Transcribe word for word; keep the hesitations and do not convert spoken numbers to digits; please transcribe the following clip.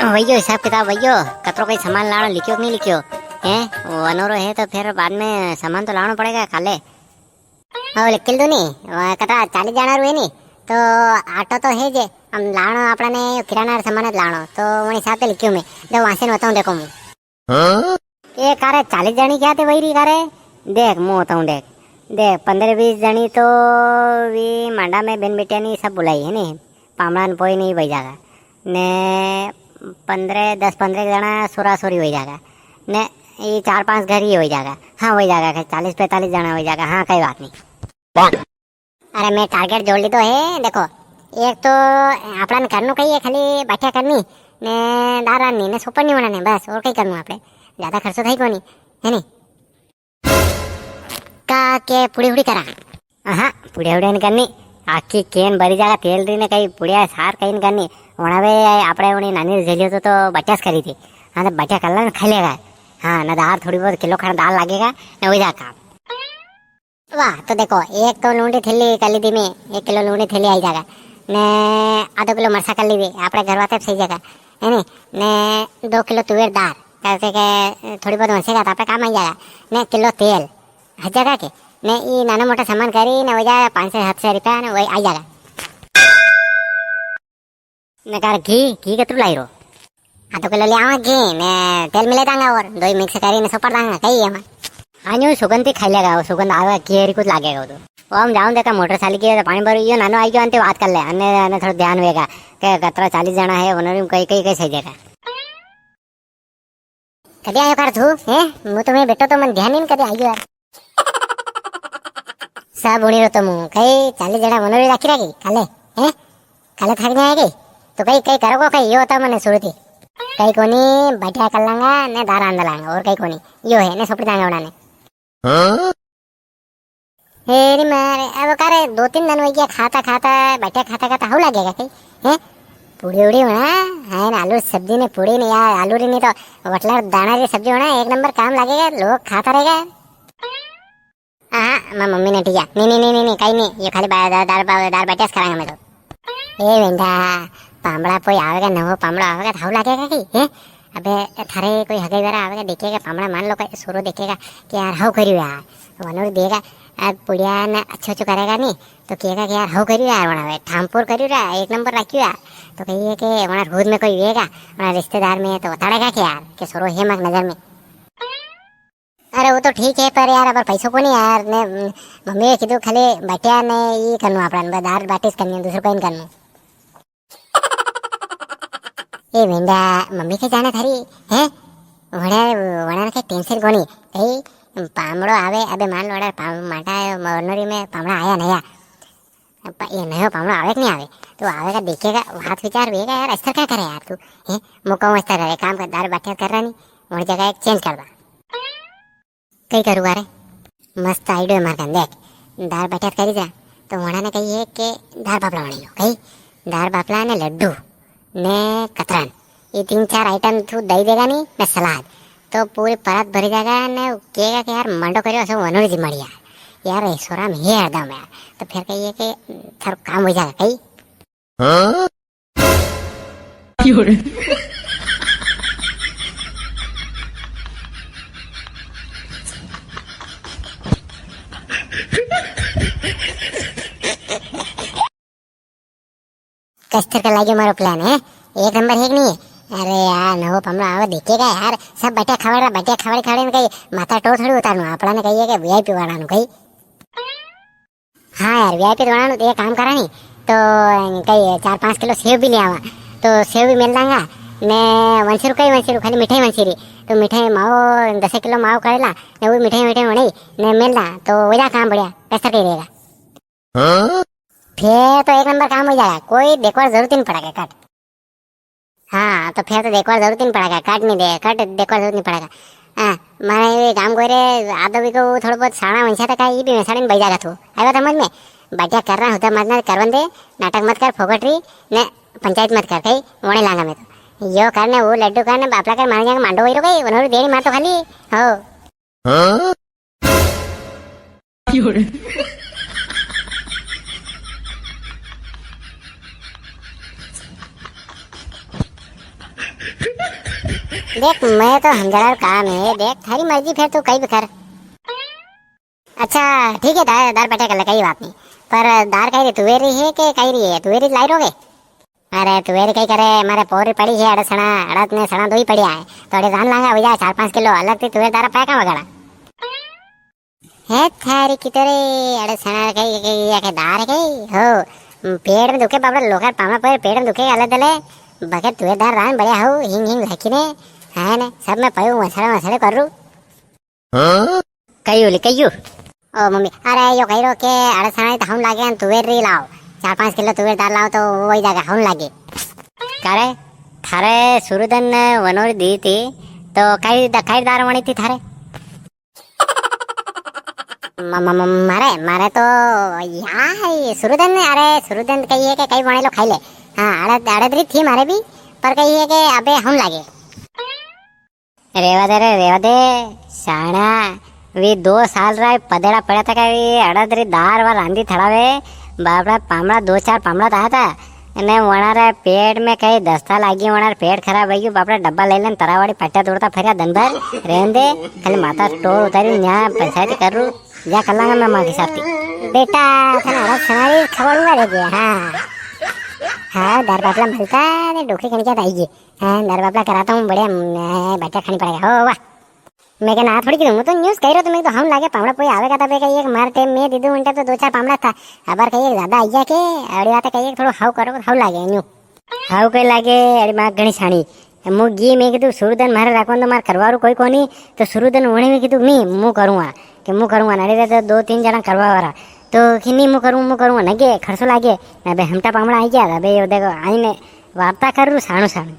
वयो हिसाब किताब वयो, कतरो कोई सामान लाणो लिख्यो कि नी लिख्यो? हैं? वो अनोरो है तो फिर बाद में सामान तो लाणो पड़ेगा काले। ओ, लिख के दो नी, वो कतरा चालीस जणा रो है नी, तो आटो तो है जे, हम लाणो आपणा ने किराना रो सामान लाणो, तो वो हिसाब से लिख्यो मैं, दो वांसे ने बताऊं देखो मु। हाँ? ए, कारे चालीस जणी क्या थे वही री कारे? देख, मु बताऊं देख, देख, पन्द्रह बीस जणी तो वी मांडा में बेन बेटिया नी सब बुलाई है नी, पामणा ने पोई नी वई जागा। ने पन्द्रह, दस पन्द्रह जणा सोरा सोरी होई जागा। ने ये चार पांच घर ही होई जागा। हाँ, होई जागा, कई चालीस पैंतालीस जणा होई जागा। हाँ, कई बात नी। अरे, मैं target जोड़ लीधो है। देखो, एक तो आपणा ने करनो कई है, खाली बाटिया करनी, ने दार रांधनी, ने सोपड़नी वणाने, बस, और कई करनो आपणे। ज्यादा खर्चो थाई कोनी, है नी? का के पुड़ी उड़ी करा? हाँ, पुड़िया उड़िया नी करनी। आखी केन भरी जागा तेल री ने, कई पुड़िया सार कई नी करनी। वणावे आपणे उणी नानी झेलियो तो, तो बट्यास करी थी। हाँ, तो बट्या कर लेना, खा लेगा। हाँ, ना दाल थोड़ी बहुत किलो खाना दाल लागेगा, ना वई जा काम। वाह, तो देखो, एक तो लूण री थैली कर ली थी मैं, एक किलो लूण री थैली आई जागा। ने आधो किलो मरसा कर ली थी, आपणे घर वाते सही जागा, है नी? ने दो किलो तुवेर दाल, कैसे के थोड़ी बहुत वंसेगा तो आपणे काम आई जागा। ने किलो तेल, हर जगह के, ने ई नाना मोटा सामान करी ने वई जा पाँच सौ सात सौ रुपया ने वई आई जागा। ने कार घी, घी कतरू लाई रो? आधो किलो ले आवा घी, ने तेल मिले दांगा और दोई mix करी ने सोपड़ दांगा, कई है मां। हाँ, न्यू सुगंध ही खाई लेगा, वो सुगंध आवे, घी हरी कुछ लागेगा वो तो। वो हम जाऊं देखा मोटर चाली की है तो पाणी भरू, यो नानो आई गयो, अंते बात कर ले, अन्ने, अन्ने थोड़ा ध्यान वेगा, के कतरा चालीस जणा है, वनोरी कई, कई, कई सही देगा। कदी आयो कर तू, हैं? मु तो मैं बेटो तो मन ध्यान ही नी कदी आयो यार। सब उणी रो तो मु, कई चालीस जणा मनोरी राखी राखी, काले, हैं? काले थाक जाए कई? तो कई, कई करो को कई, यो होता मने सुरती। कई कोनी, बटिया कर लांगा, ने दार आंद लांगा, और कई कोनी। यो है, ने सोपड़ी दांगा उणाने। हाँ? हे रे मारे, अब का रे, दो तीन दन वई गया खाता खाता, बटिया खाता खाता, हाउ लागेगा कई, हैं? पूड़ी उड़ी होना, है ना, आलू री सब्जी ने पूड़ी ने, या आलू री नी तो वटला दाणा री सब्जी होना, एक नंबर काम लागेगा, लोग खाता रहेगा। हाँ, मां मम्मी ने टिया, नी, नी, नी, नी, नी, कई नी, ये खाली बा-, दार, दार, दार बट्यास करांगा मैं तो। ए वेंदा, पामड़ा कोई आवेगा, नवो पामड़ो आवेगा, तो हाउ लागेगा कई, हैं? अबे, थारे कोई हगाई वारा आवेगा, देखेगा, पामड़ा मान लो, कोई सोरो देखेगा कि यार, हाउ करियो यार, वनोर देगा, अब पुड़िया ने अच्छो अच्छो करेगा नी, तो कहेगा कि यार, हाउ करियो यार, वणा वे ठामपुर करियो रे, एक नंबर राखियो यार। तो कहिए कि वणा रोज में कोई वेगा, वणा रिश्तेदार में, तो बताड़ेगा कि यार, कि सोरो है मां नजर में। अरे वो तो ठीक है, पर यार, अबार पैसो कोनी यार, ने, मम्मी ने कीधु खाली बटिया ने ई करनु आपड़ा ने, दार बाटी ज करनी, दूसरो कई नी करनु। ए वेंदा, मम्मी के जाने थारी, हैं? वणे, वणे के tension कोनी। ए, पामड़ो आवे, अबे मान लो, अरे, पाम-, माटा, मनोरी में पामड़ा आया नया। प-, ये नयो पामणो आवे कि नी आवे? तो आवेगा, देखेगा, बात विचार वेगा यार, अस्तर का करे यार तू? हैं? मु कहूं अस्तर करे, काम कर, दार बाटिया कर रहा नी, और जगह एक change कर दा। कई करूँगा रे? मस्त idea मार कन देख, दार बाटिया करी जा, तो वणा ने कही है कि दार बाफला वणी लो, कही दार बाफला ने लड्डू, ने कतरन, ये तीन चार item तू दई देगा नी, ने सलाद, तो पूरी परात भरी जागा ने केगा कि यार मंडो करियो असो वनोर जिमाड़ी यार, यार ऐसोराम ही हरदम यार। तो फिर कहिए कि थारो काम हो जागा कही। हाँ? कस्तर का लाग्यो मारो plan है, एक नंबर है कि नी है? अरे यार, नवो पामणो आवे देखेगा यार, सब बटिया खवाड़ रहा, बटिया खवाड़ खवाड़ ने कई माथा टो थोड़ी उतारनु, आपड़ा ने कहिए कि VIP वाला नु कई। हाँ यार, VIP तो वाला नु तो ये काम करा नी, तो कई चार पाँच किलो सेव भी ले आवा, तो सेव भी मेल दांगा, ने वंशीरू कई वंशीरू, खाली मिठाई वंशीरी, तो मिठाई मावो, दस किलो मावो करेला, ने वो मिठाई मिठाई वणी, ने मेल दा, तो वजा काम बढ़िया, कस्तर कई रहेगा। हाँ? फिर तो एक नंबर काम हो जाएगा, कोई देखवार जरूरत ही नी पड़ेगा, कट। हाँ, तो फिर तो देखवार जरूरत ही नी पड़ेगा, कट नी दे, कट देखवार जरूरत नी पड़ेगा। हाँ, मारे ये काम कोई रे, आदो भी को थोड़ा बहुत साना वंशा तक ये भी वैसा नी बज जाएगा तू। आई बात समझ में? बढ़िया कर रहा हूँ, तो मत ना करवन दे, नाटक मत कर, फोकट री, ने पंचायत मत कर, कई वणे लांगा मैं तो। यो कर ने, वो लड्डू कर ने, बापला कर, मारे जाके मांडो वही रो कई, उन्होंने देरी मार तो खाली, हो। हाँ? देख, मैं तो हमजणार काम है, देख, थारी मर्जी, फेर तू कई भी कर। अच्छा, ठीक है, दार, दार पटे कर ले, कई बात नी। पर दार कई री, तुवेर री है के कई री है? तुवेर री लाई रोगे? अरे, तुवेर कई करे, मारे पोर री पड़ी है, अड़द सणा, अड़द ने सणा दो ही पड़िया है। तो अड़े रान लांगा भैया, चार पाँच किलो अलग थी तुवेर दार पाया का वगाड़ा। हे थारी की तो रे, अड़द सणा कई, कई, या के दार कई, हो, पेट में दुखे बापड़ा, लोकर पामा पर पेट में दुखे, अलग दले, बके तुवेर दार रान बढ़िया हो, हिंग हिंग लाकी ने, है ने, सब में पयो मसड़ा मसड़े कर रू। हाँ? कई बोली, कई? ओ मम्मी, अरे यो कई रो के अड़द सणा तो हम लागे, तुवेर री लाओ, चार पाँच किलो तुवेर दार लाओ तो वही जागा हम लागे। कारे, थारे सुरुदन ने वनोरी दी थी, तो कई द-, कई दार वणी थी थारे? म-, म-, म-, मारे, मारे तो या है, सुरुदन ने, अरे सुरुदन कही है के कई वणेलो खाई ले। हाँ, अड़द, अड़द री थी मारे भी, पर कही है के अबे हम लागे। रेवा दे रे, रेवा दे, शाणा, वी दो साल रा पदेड़ा पड़ा था का वी अड़द री दार वा रांदी थड़ावे, बापड़ा पामड़ा, दो चार पामड़ा तो आया था, अने वणा रे पेट में कई दस्ता लागी, वणा रे पेट खराब हो गयो, बापड़ा डब्बा ले लेन तरावाड़ी पट्टे दौड़ता फरिया दिन भर, रहन दे, खाली माता टोर उतारी, न्या पंचायती कर रू, जा कर लांगा मैं माँ के साथ। बेटा, थाने अड़द सणारी खवाड़ूंगा रे जे, हाँ। हाँ, दार बापला मिलता, ने डोकरी कणकिया तो आई गई। हाँ, दार बापला कराता हूँ, बढ़िया, ए, बच्चा खानी पड़ेगा। हो, वाह। मैं के ना थोड़ी कीधु, मैं तो न्यूज कही रहा, तो मैं तो हम लागे पामड़ा कोई आवेगा तबे कही एक मार टाइम में दीदू उन टाइम तो दो चार पामड़ा था, अबार कही एक ज्यादा आई गया के, अड़ी बात है कही एक थोड़ो हाउ करो, हाउ लागे न्यू। हाउ कई लागे, अड़ी माँ घणी छाणी। मु गी मैं कीधु सुरुदन मारे राखवा तो मार करवारू कोई कोनी, तो सुरुदन वणे में कीधु मी, मु करूँगा, के मु करूँगा, ना रे तो दो तीन जना करवा वाला, तो कि नी मु करूँ, मु करूँगा, ना के खर्चो लागे, ना बे हमटा पामड़ा आई गया, अबे यो देखो, आई ने वार्ता कर रू साणु साणु।